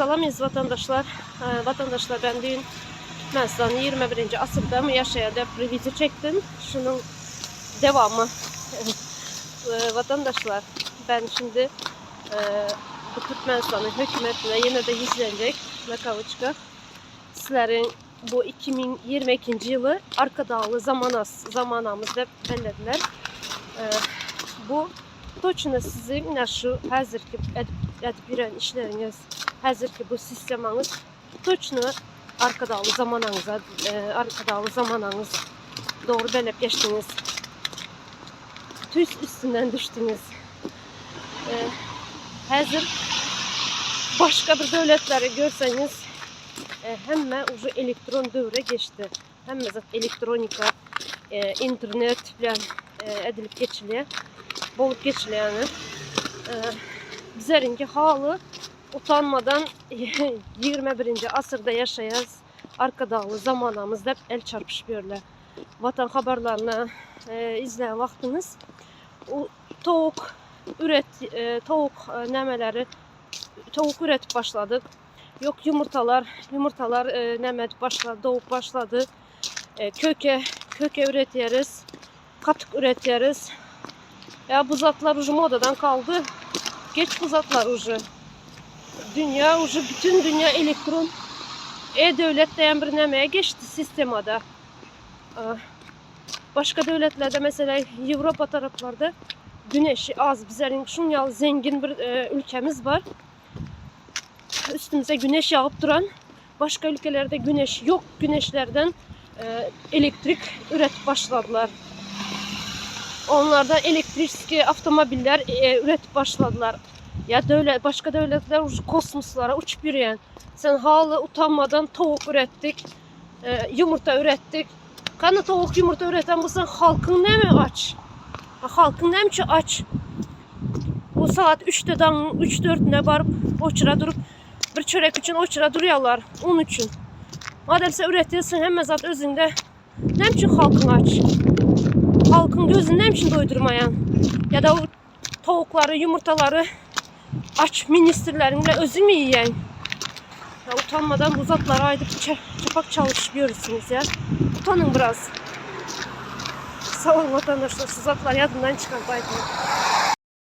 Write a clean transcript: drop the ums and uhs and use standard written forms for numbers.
Salam eziz vatandaşlar. Vatandaşlar ben düýn Türkmenistan 21. asyrda mı yaşaýar dep bir video çekdim. Şunuň devamı. Vatandaşlar ben şimdi bu Türkmenistan'ın hökümetine yine de yüzlenecek na kavuçka. Sizlerin bu 2022 yılı Arkadagly zamanas, zamanamız dep bellediler. Bu Toçno siziň ine şu häzirki edip edip ýören işleriňiz, häzirki bu sistemaňyz toçno Arkadagly zamanaňyza Arkadagly zamanaňyz dogry belep geçdiňiz. Tüýs üstünden düşdüňiz. Häzir başga bir döwletleri görseňiz hemme uje elektron döwre geçdi. Hemme zat elektronika, internet bilen edilip geçilýär. Bolup geçilýär ýagny. Bizleriňki haly utanmadan 21-nji asyrda ýaşaýas, Arkadagly zamanamyz diýip el çarpyşyp ýörler. Watan habarlaryny izlän wagtyňyz towuk üret towuk nämeleri towuk üretip başladyk. Yok yumurtalar, yumurtalar e, näme edip başlady, doğup başlady. E, köke, köke üretýäris. Katyk üretýäris. Ya bu zatlar uje modadan kaldy. Geç bu zatlar uje. Dünya uje bütün dünya elektron e-döwlet diýen bir nämeye geçdi sistemada. Başga döwletlerde mesela Ýewropa taraplarda güneşi az. Bizleriň şuň ýaly zengin bir e, ülkemiz bar. Üstümize güneş ýagyp duran başga ülkelerde güneş yok. Güneşlerden e, elektrik üretip başladylar. Onlardan elektriski avtomobiller e, üretip başladylar. Ya döwlet başga döwletler uj kosmoslara uçup ýörýän. Sen haly utanmadan towuk üretdik, e, yumurta üretdik. Kany towuk ýumurta üreten bolsaň halkyň näme aç? Halkyň näme üçin aç? O saat 3-de daňyň 3-4-üne baryp oçura durup bir çörek üçin oçura durýarlar, un üçin. Madem sen üretýärsiň hemme zat özüňde, näme üçin halkyň aç? Halkyň gözüni näme üçin doýdurmaýaň? Ýa-da o towuklary, ýumurtalary aç ministrleriň bilen özüň mi iýýäň? Ya utanmadan bu zatları aýdyp çapak çalyşyp ýörüsiňiz ya. Utanyň biraz. Sag boluň watandaşlar şu zatlary ýadymdan çykaryp aýtmak.